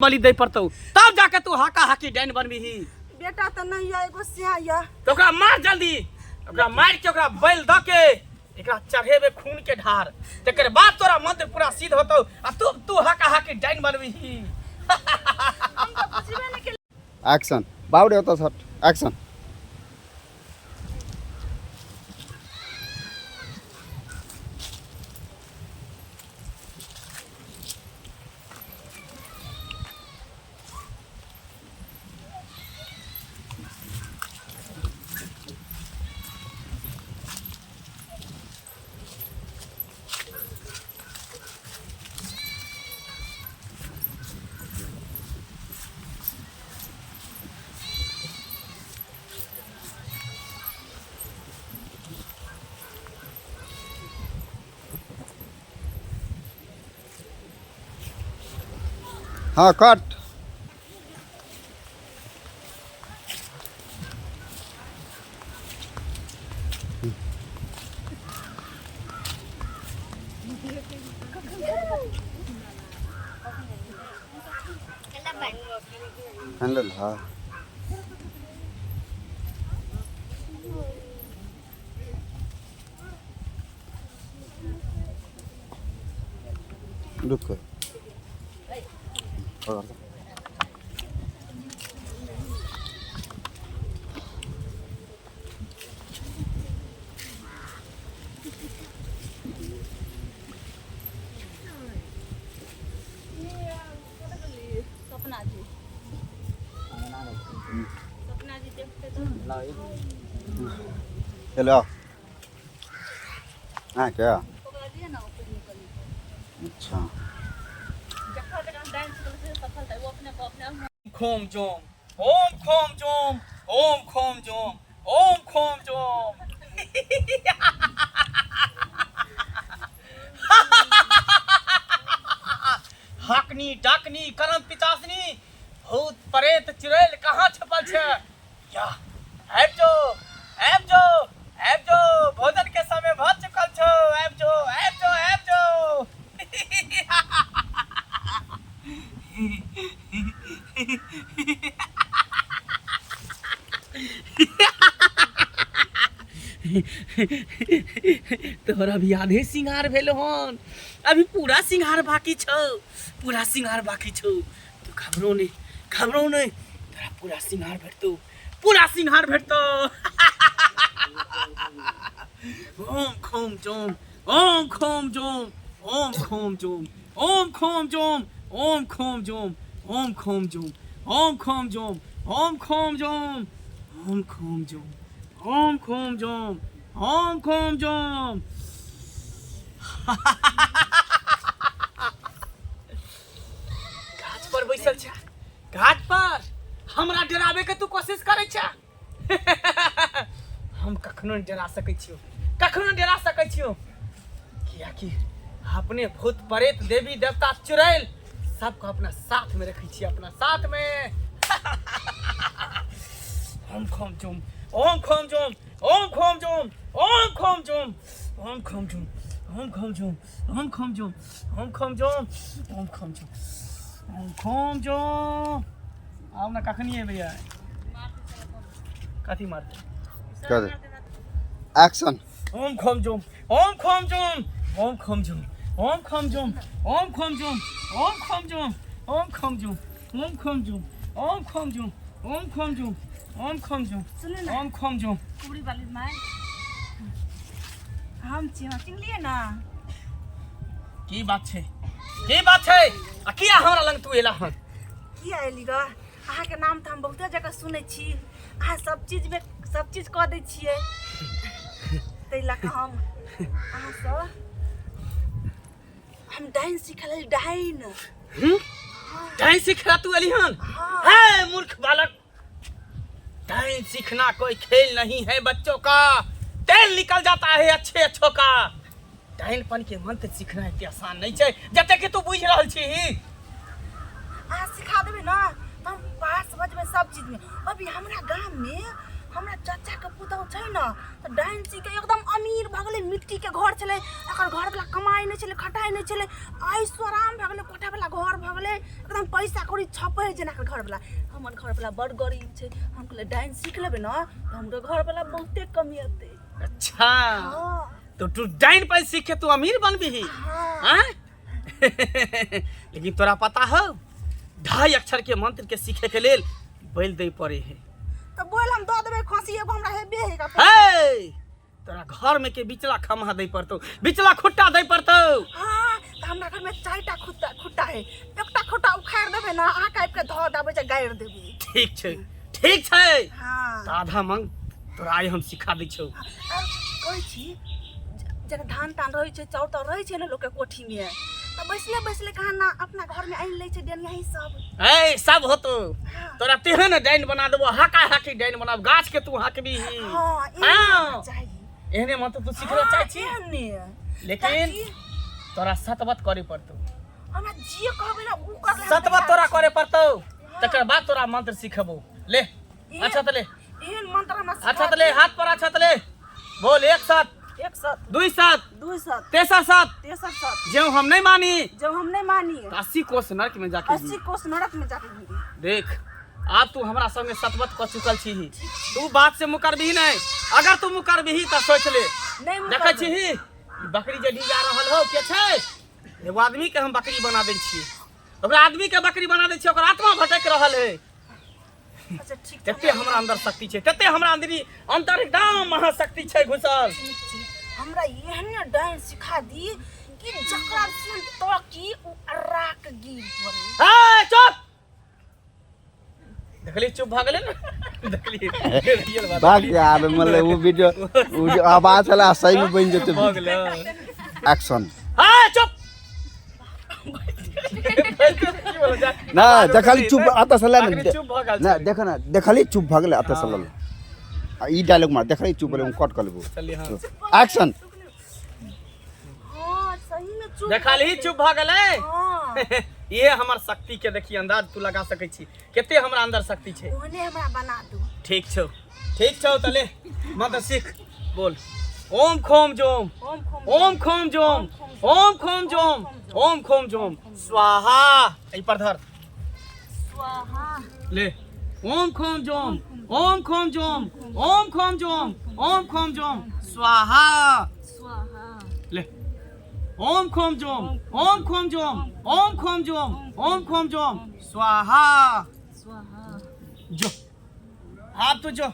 बलि दै पड़तौ तब जाके तू हाका हाकी डाइन बनबिही। बेटा तऽ नहि यऽ, एगो सिया यऽ। तऽ ओकरा मार जल्दी, ओकरा मारि के ओकरा बलि दऽ के एकरा चढ़ेबे खून के ढार, तकर बाद तोरा मंत्र पूरा सिद्ध होतौ आ तू तू हाका हाकी डाइन बनबिही। हम तऽ बुझबे नहि केलियै। एक्शन बाउरे ओतऽ सट एक्शन। हाँ कट। हैंडल हाँ रुक सपना जी, सपना जी देखते तो। हेलो हाँ क्या अच्छा। खोम जोम ओम खोम जोम ओम खोम जोम ओम खोम जोम। हाकनी डाकनी करम पितासनी भूत प्रेत चुड़ैल कहाँ छुपल छै? या आबि जो, आबि जो, आबि जो, भोजन के समय भऽ चुकल छौ, आबि जो, आबि जो, आबि जो। तोहर अभी आधे सिंगार भेल हन, अभी पूरा सिंगार बाकी छौ, पूरा सिंगार बाकी छौ। तू घबरो नहीं, घबरो नहीं, तोरा पूरा सिंगार भेटतौ, पूरा सिंगार भेटतौ। ओम खोम जोम ओम खोम जोम ओम खोम जोम ओम खोम जोम ओम खोम जोम ओम खोम जोम ओम खोम जोम ओम खोम जोम ओम खोम जोम ओम खोम जोम ओम खोम जोम। गाछ पर बैसल छै, घाट पर हमरा डराबे के तू कोशिश करै छै। हम कखनो नहि डरा सकै छियौ, कखनो नहि डरा सकै छियौ, कियाकि अपने भूत प्रेत देवी देवता चुड़ैल सबके अपना साथ में रखै छियै, अपना साथ में। ओम खोम जोम ओम खोम जोम ओम खोम जोम ओम खोम जोम ओम खोम जोम ओम खोम जोम ओम खोम जोम ओम खोम जोम ओम खोम जोम ओम खोम जोम। आब ने कखनी एबै? कथी मारतै? कर एक्शन। ओम खोम जोम ओम खोम जोम ओम खोम जोम ओम खोम जोम ओम खोम जोम ओम खोम जोम ओम खोम जोम ओम खोम जोम ओम खोम जोम ओम खोम जोम ओम खोम जोम सुनू ने। ओम खोम जोम। कुबरी वाली माय हम छी, हाँ चिन्हलियै ने? की बात छै, की बात छै आ किया हमरा लग तू एला हन? किया एली ग? अहाँके नाम तऽ हम बहुते जगह सुनै छी, अहाँ सब चीजमे सब चीज कऽ दै छियै, ताहि लऽ कऽ हम अहाँसँ हम डाइन सिखल डाइन। डाइन सिखला तू एली हन? हाँ। है मूर्ख बालक, डाइन सीखना कोई खेल नहीं है बच्चों का, तेल निकल जाता है अच्छे अच्छों का। डाइनपन के मंत्र सीखना एते आसान नहीं छै जते कि तू बुझि रहल छी। अहाँ सिखा देबै ने तऽ हम पास भऽ जेबै सब चीजमे। अभी हमरा गाममे हमरा चाचा के पुतहु छै ने तऽ डाइन सीख के एकदम अमीर भऽ गेलै। मिट्टी के घर छलै, एकर घरवला कमाइ नहि छलै, खटाइ नहि छलै, ऐशो आराम भऽ गेलै, कोठावला घर भऽ गेलै, एकदम पैसा कौड़ी छपै जेना एकर घरवला। हमर घरवला बड़ गरीब छै। हम कहलियै डाइन सीख लेबै ने तऽ हमरो घरवला बहुते कमेतै। अच्छा। हँ। तो तू डाइन पर सीख के तू अमीर बनबही? हँ। हाँ? लेकिन तोरा पता हो 2.5 अक्षर के मंत्र के सीखे के लेल बैल दे पड़े है। तऽ बोल हम दऽ देबै खसी एगो हमरा हेबे है। हे, तोरा घर में के बिचला खम्हा दे पड़तो, बिचला खुट्टा दे पड़तो। हाँ, तऽ हमरा घर में 4टा खुट्टा खुट्टा है, एकटा खुट्टा उखाड़ि देबै ने, अहाँके आबि के धऽ देबै जे गाड़ि देबै। ठीक छै, ठीक छै। हाँ। तऽ आधा मंग तोरा आइ हम सिखा दै छौ। आर कहै छी जेना धान तान रहै छै, चाउर ताउर रहै छै ने लोकके कोठीमे, तऽ बैसले बैसले कहाँ ना अपना घरमे आनि लै छै डेनियाही सब। ए सब होतो। हाँ। तोरा तेहन डाइन बना देबो, हाका हाकी डाइन बनाब, गाछ के तू हाकबी। हाँ, एहने हाँ। हमरा चाही। एहने मतलब तू सिखलो हाँ, चाहै छी? एहने। लेकिन ताकि तोरा सतवत करे पड़तौ। हमरा जे कहबै ने उ करले हम सतवत तैयार तोरा छी। करे पड़तौ, तकर बाद तोरा मंत्र सिखबो। ले अच्छा त ले। एहन मंत्र हमरा सिखा अच्छा त ले, हाथ पर अच्छा त ले, बोल 1 7 1 7 2 7 2 7 तेसर 7 तेसर 7। ज्यों हम नहीं मानी, जब हम नहीं मानी तो 80 कोस नरक में जाके 80 कोस नरक में जाके गिरी। देख आब तू हमरा संगे सतवत क चुकल छी, तू बात से मुकरबही नहीं। अगर तू मुकरबही त सोच ले। नहीं मुकरबै। देखै छी बकरी जे जा रहल हो के छै, एगो आदमी के हम बकरी बना दै छी, ओकरा आदमी के बकरी बना दै छी, ओकर आत्मा भटक रहल है। अच्छा ठीक छै। तते हमरा अंदर शक्ति छै, तते हमरा अंदर अंदर एकदम महाशक्ति छै घुसल। ठीक छै, हमरा एहने डाइन सिखा दी कि जकरा सुन तो की उ अर्राक गिर पड़े। ए चुप, देखली चुप भऽ गेलै ने, देखली रियल बात। बाक यार, मतलब वो वीडियो वो जो आवाज छला सही में बनि जेतै। भऽ गेलै। एक्शन। ए चुप ना देखली चुप अतः से ले अखनी ने। चुप भऽ गेल ना छलै। देख ना, देखली चुप भऽ गेलै अतः से ले आ ई डायलॉग मार, देखली चुप भेलै, हम कट कर लेबो। चलिए, हाँ। एक्शन। हाँ सही में चुप। देखलही चुप भऽ गेलै। हाँ। ये हमर शक्ति के देखी अंदाज तू लगा सकै छी कते हमरा अंदर शक्ति छै। ओहने हमरा बना दू। ठीक छौ, ठीक छौ, त ले मंत्र सीख, बोल ओम खोम जोम ओम खोम ओम खोम जोम ओम खोम जोम ओम खोम जोम स्वाहा। एहि पर धर। स्वाहा। ले ओम खोम जोम ओम खोम जोम ओम खोम जोम ओम खोम जोम स्वाहा। स्वाहा। ले ओम खोम जोम ओम खोम जोम ओम खोम जोम ओम खोम जोम स्वाहा। स्वाहा। जो आब तू जो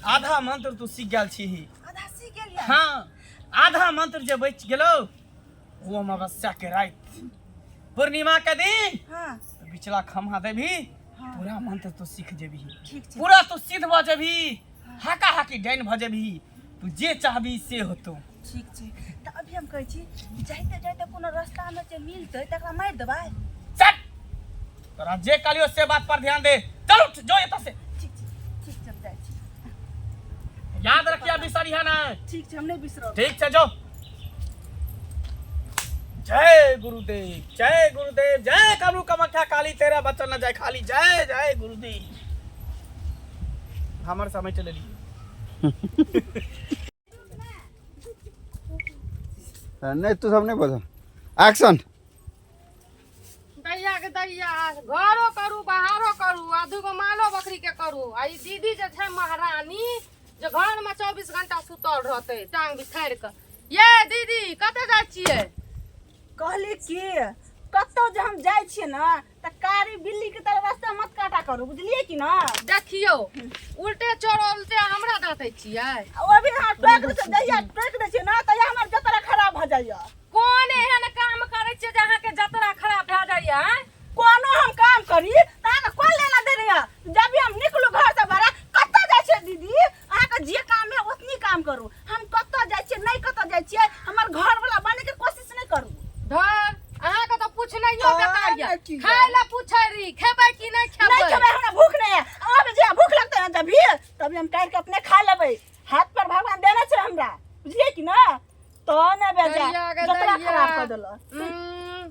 आधा मंत्र तू सीख गेल छी। आधा सीख गेलियै। हाँ, आधा मंत्र जे बचि गेलो वो अमावस्या के राति पूर्णिमा के दिन हाँ। तो बिचला खम्हा देबही। हाँ। पूरा मंत्र तू सीख जेबही। ठीक छै। पूरा तू सिद्ध भऽ जेबही, हाका हाकी डाइन भऽ जेबही, तू जे चाहबी से होतो। ठीक छै, तऽ अभी हम कहै छी जाइते जाइते कोनो रास्तामे जे मिलतै तकरा मारि देबै। चल तोरा जे कहलियो से बात पर ध्यान दे, चल उठ जो एतऽ से। ठीक छै, ठीक छै, हम जाइ छी। याद रखिया, बिसरिहा नहि। ठीक छै, हम नहि बिसरब। ठीक छै, जो। जय गुरुदेव, जय गुरुदेव, जय कमरू कमख्या काली, तेरा बचन न जाय खाली, जय जय गुरुदेव। हमर समय चले लिए। नहीं तू सब नहीं बोल। एक्शन। दैया के दैया, घरो करू बाहरो करू आ दूगो मालो बकरी के करू, आ ई दीदी जे छै महारानी जे घर में 24 घंटा सुतल रहतै टांग बिछारि कऽ। ये दीदी कतऽ जाइ छियै? कहली कि कतौ जे हम जाइ छियै ने तऽ कारी बिल्ली के तरह रास्ता मत काटा करू, बुझलियै कि ना? देखियौ उल्टे चोर उल्टे हमरा डाँटै छियै। ओ अभी अहाँ टोकि दै छियै, जहिया टोकि दै छियै ने तहिया हमर जतरा खराब भऽ जाइया। कोन एहन काम करै छियै जे अहाँके जतरा खराब भए जाइया? आँय? कोनो हम काम करी तऽ अहाँके कोन लेना देना यऽ? जब भी हम निकलू घर से बाहर, कतऽ जाइ छियै दीदी? अहाँके जे काम है ओतनी काम करू। हम कतऽ जाइ छियै नहि कतऽ जाइ छियै, हमर घरवला बने के कोशिश नहि करू। धर अहाँके तऽ पूछनाइयो हाँ, बेकार यऽ। नहि की खाय लए पूछै रही खेबै कि नहि नहीं खेबै? खेबै, हमरा भूख नहीं है। अब जे भूख लगतै ने जब भी तभी हम काटि के अपने खा लेबै। हाथ पर भगवान देने छै हमरा, बुझलियै कि ना? तो ने बेजा दैया गे जतरा दैया। खराब कर देलक। उम्म,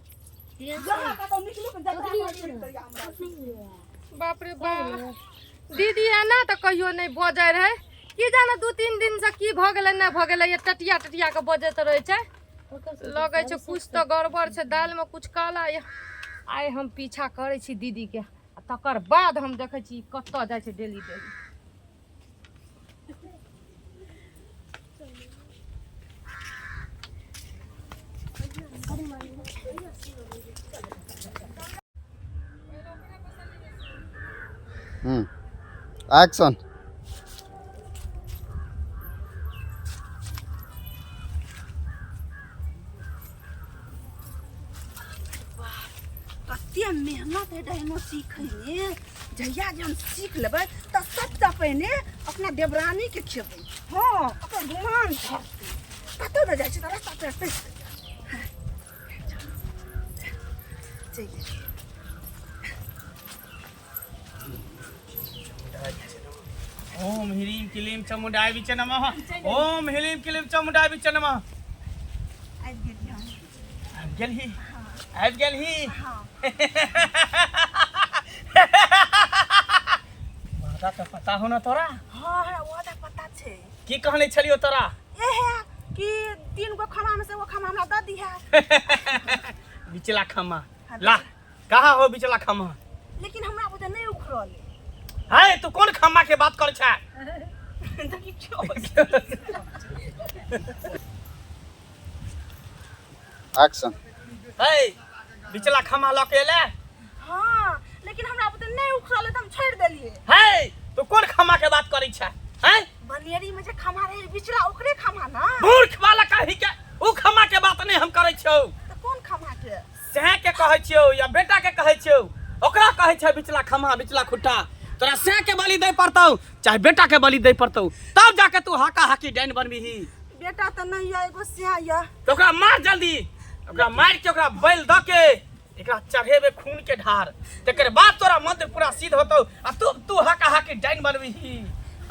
जहाँ कतौ निकलू के जतरा खराब कर देलक हमरा। बाप रे बाप, दीदी एना तऽ कहियो नहि बजै रहै, की जाने 2-3 दिनसँ की भऽ गेलै नहि भऽ गेलै, ये टटिया टटिया के बजैत रहै छै। लगै छै कुछ तऽ गड़बड़ छै, दालिमे कुछ काला यऽ। आइ हम पीछा करै छी दीदीके, आ तकर बाद हम देखै छी कतऽ जाइ छै डेली डेली। एक्शन। कते मेहनत है डहनो सीखैमे। जहिया जे हम सीख लेबै तऽ सबसँ पहिने अपना देवरानीके खेबै। हँ, ओकर गुमान झड़तै। कतऽ दऽ जाइ छै तऽ रास्ता पेड़ पैसि चलि। ओम ह्रीं क्लीं चामुण्डाय विच नमः, ओम ह्रीं क्लीं चामुण्डाय विच नमः। आबि गेलियै हम। आबि गेलही? आबि गेलही? हँ। वादा तऽ पता हो ना तोरा? हँ, हमरा वादा पता छै। की कहने छलियो तोरा? एहे कि 3 गो खाना में से एगो खाना हमरा दऽ दिहे। बिचला खम्मा ला, कहाँ हो बिचला खम्मा? लेकिन हमरा बुझे नहि उखड़ल। है तू कोन खम्मा के बात करै छै? देखी क्यों। एक्शन। है बिचला खम्मा लऽ के एले? हँ, लेकिन हमरा बुझे नहि उखड़ल तऽ हम छोड़ि देलियै। है तू कोन खम्मा के बात करै छै? हैं, बनेरी में जे खम्हा रहे बिचला, ओकरे खम्हा ना? मूर्ख वाला कही के, उ खम्मा के बात नहीं हम करै छियौ। तऽ कोन खम्हा के? सैं के कहै छियौ या बेटा के कहै छियौ, ओकरा कहै छै बिचला खम्हा, बिचला खुट्टा। तोरा सैं के बलि दै पड़तौ चाहे बेटा के बलि दै पड़तौ, तब जाके तू हाका हाकी डाइन बनबिही। बेटा तऽ नहि यऽ, एगो सिया यऽ। तऽ ओकरा मार जल्दी, ओकरा मारि के ओकरा बैल दऽ के एकरा चढ़ेबे खून के ढार, तकर बाद तोरा मंत्र पूरा सिद्ध होतौ आ तू तू हाका हाकी डाइन बनबिही।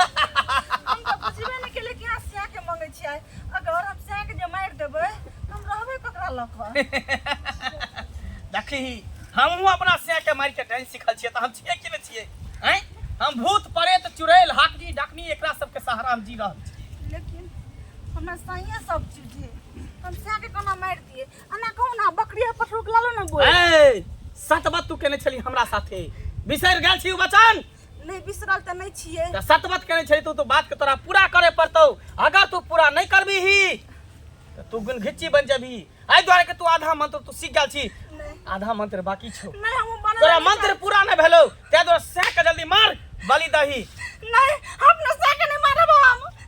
हम तऽ बुझबे नहि केलियै कि अहाँ सिया के मंगै छियै। अगर हम सिया के जे मारि देबै तऽ हम रहबै ककरा लऽ कऽ? देखी, हमहूँ अपना सिया के मारि के डाइन सिखल छियै तऽ हम छियै कि नहि छियै? आँय, हम भूत प्रेत चुड़ैल हाकनी डाकनी एकरा सबके सहारा हम जी रहल छी। लेकिन हमरा साइए सब चीज है, हम सिया के कोना मारि दियै? एना कहू ना, बकरिया पठरू के लालो ना बोल। ए सत बात तू केने छली हमरा साथे, बिसरि गेल छी उ वचन? नहि, बिसरल तऽ नहि छियै। तऽ सत बात केने छली तू, तो बात के तोरा पूरा करे पड़तौ। अगर तू पूरा नहीं करबीही तऽ तू गुनघिच्ची बन जेबही। एहि दुआरे के तू आधा मंत्र तू सीख गेल छी, नहि, आधा मंत्र बाकी छौ। नहि, हम बनल तोरा नहि मंत्र पूरा नहीं भेलौ, ताहि दुआरे सैं के जल्दी मार बलि दही। नहीं, हम अपना सिया के नहीं मारब।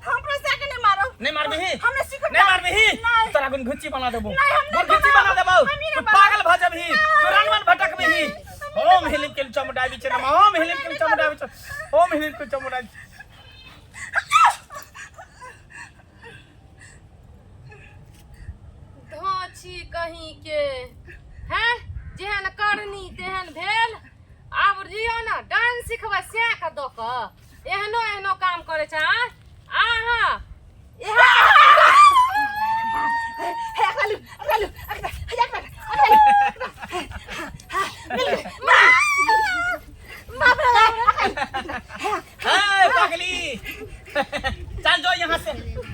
हम अपना सिया के नहीं मारब। नहीं मारबिही? हम नहीं सीखब। नहीं मारबिही? नहीं। तोरा गुनघिच्ची बना देबो। नहीं, हम नहीं गुनघिच्ची बना बनाब। देबो। हम ही नहीं तू बनाब। पागल भ जेबही, तू रनवन भटकबिही। नहीं, ओम ह्रीं क्लीं चामुण्डाय विचे नमः, ओम ह्रीं क्लीं चामुण्डाय विचे, ओम ह्रीं क्लीं चामुण्डाय। धोछी कहीं के हैं, जेहन करनी तेहन भेल। आब लियौ ने डांस सिखबै सएह के दऽ कऽ एहनो एहनो काम करै छै। आँ अहाँ हे, एकरा लू, एकरा लू, एकरा, हे, एकरा, एकरा लू, एकरा। हाँ, मिल गई। माँ, माँ, एकरा लू, एकरा। हे पगली, चल जो यहाँ से,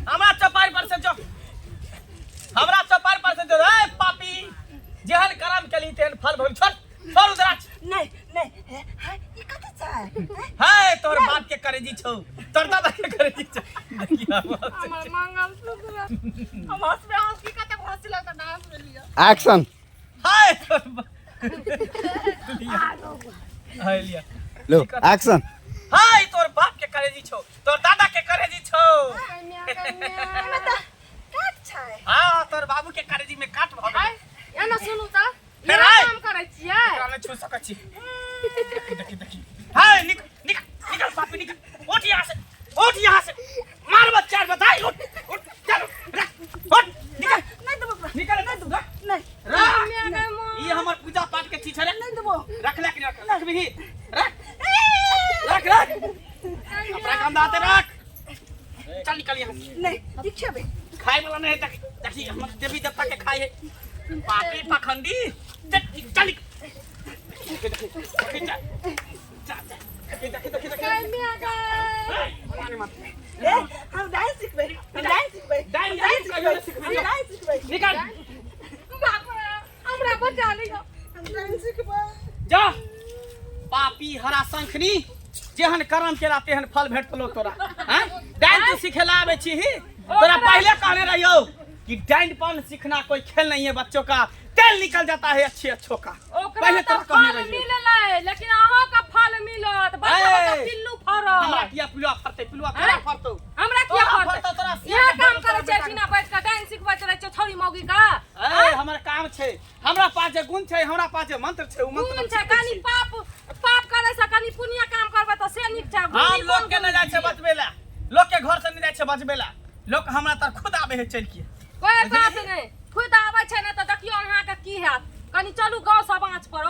हमरा चौपाई पर से जो, हमरा चौपाई पर से जो। ए पापी, जेहन कर्म केली तेहन फल भोग। छोड़ छोड़ उदराच। नहीं नहीं, हे, हे, ई कथी छै? हे तोहर बाप के करेजी छौ, तोहर दादा के करेजी छौ। देखिया। हमर मंगलसूत्र। हम हंसबे, हंस की कतेक हंसी लगता डांस में लिया। एक्शन। हाय तोहर लिया, हाय लिया। लो, एक्शन। हाय तोहर बाप के करेजी छौ, तोहर दादा के करेजी छौ। कन्या कन्या। एमे तऽ काट छै। हाँ, तोहर बाबू के करेजी में काट भ गेलै। आइ एना सुनू तऽ फेर इएह आइ। काम करै छियै। एकरा नहि छू सकै छी। देखी देखी देखी, हाय निकल निकल निकल पापी, निकल, उठ यहाँ से, उठ यहाँ से। मार बच्चा बताई, उठ उठ, चल रख, उठ निकल। नहीं देबो ओकरा। निकल, नहीं तू रख। नहीं। रख। कन्या गे माँ। ई हमर पूजा पाठ के चीज है रे। नहीं देबो। रख ले, रख रख भी, रख रख रख, अपना काम दाते रख, चल निकल यहाँ से। नहीं, ई खेबै। खाए वाला नहीं है। देखी देखी, हमर देवी देवता के खाए है पापी पाखंडी। चल चल, देखी देखी देखी, चल चल चल। देखी देखी देखी देखी गै मिया गै। ए, हम डांस सिखबै, हम डांस सिखबै, डांस हम डांस कहियो सिखबै, नहि सिखबै। हम डांस सिखबै, निकाल बाप रे, हमरा बचा लिअ। हम डांस सिखबै। जा पापी हरा शंखनी जेहन कर्म केला तेहन फल भेटलो तोरा हैं डाइन तू सिखेला आबै छी तोरा ओकरा- पहले कहने रहियो कि डाइन पान सीखना कोई खेल नहीं है बच्चों का तेल निकल जाता है अच्छे अच्छों का ओकरा पहले तऽ तोरा कहने फल रहियो मिललै लेकिन अहाँके फल मिलत बड़का बड़का ए! पिल्लू फड़त हमरा किया पिलुआ फड़तै पिलुआ तोरा हैं? फड़तौ हमरा किया तोरा फड़तै फड़तौ, तोरा सिया इएह के काम फड़तौ, करै छै तोरा एहिठिना बैठ कऽ डाइन सिखबैत रहै छै छौड़ी मौगी के ए हमर काम छै हमरा पास जे गुण छै हमरा पास जे मंत्र छै उ मंत्र गुण हम छै सीखै कनि छी। पाप पाप करै से कनि पुण्य काम करबै तऽ से नीक छै हम गुणी लोग कोन के नहि जाइ छै बचबै ला लोग के घर से नहि जाइ छै बचबै ला लोग हमरा तर खुद आबै है चलि के कोई बात नहि खुद आबै छै ने तऽ देखियौ अहाँके की हैत कनि चलू गाँव सब आँच पर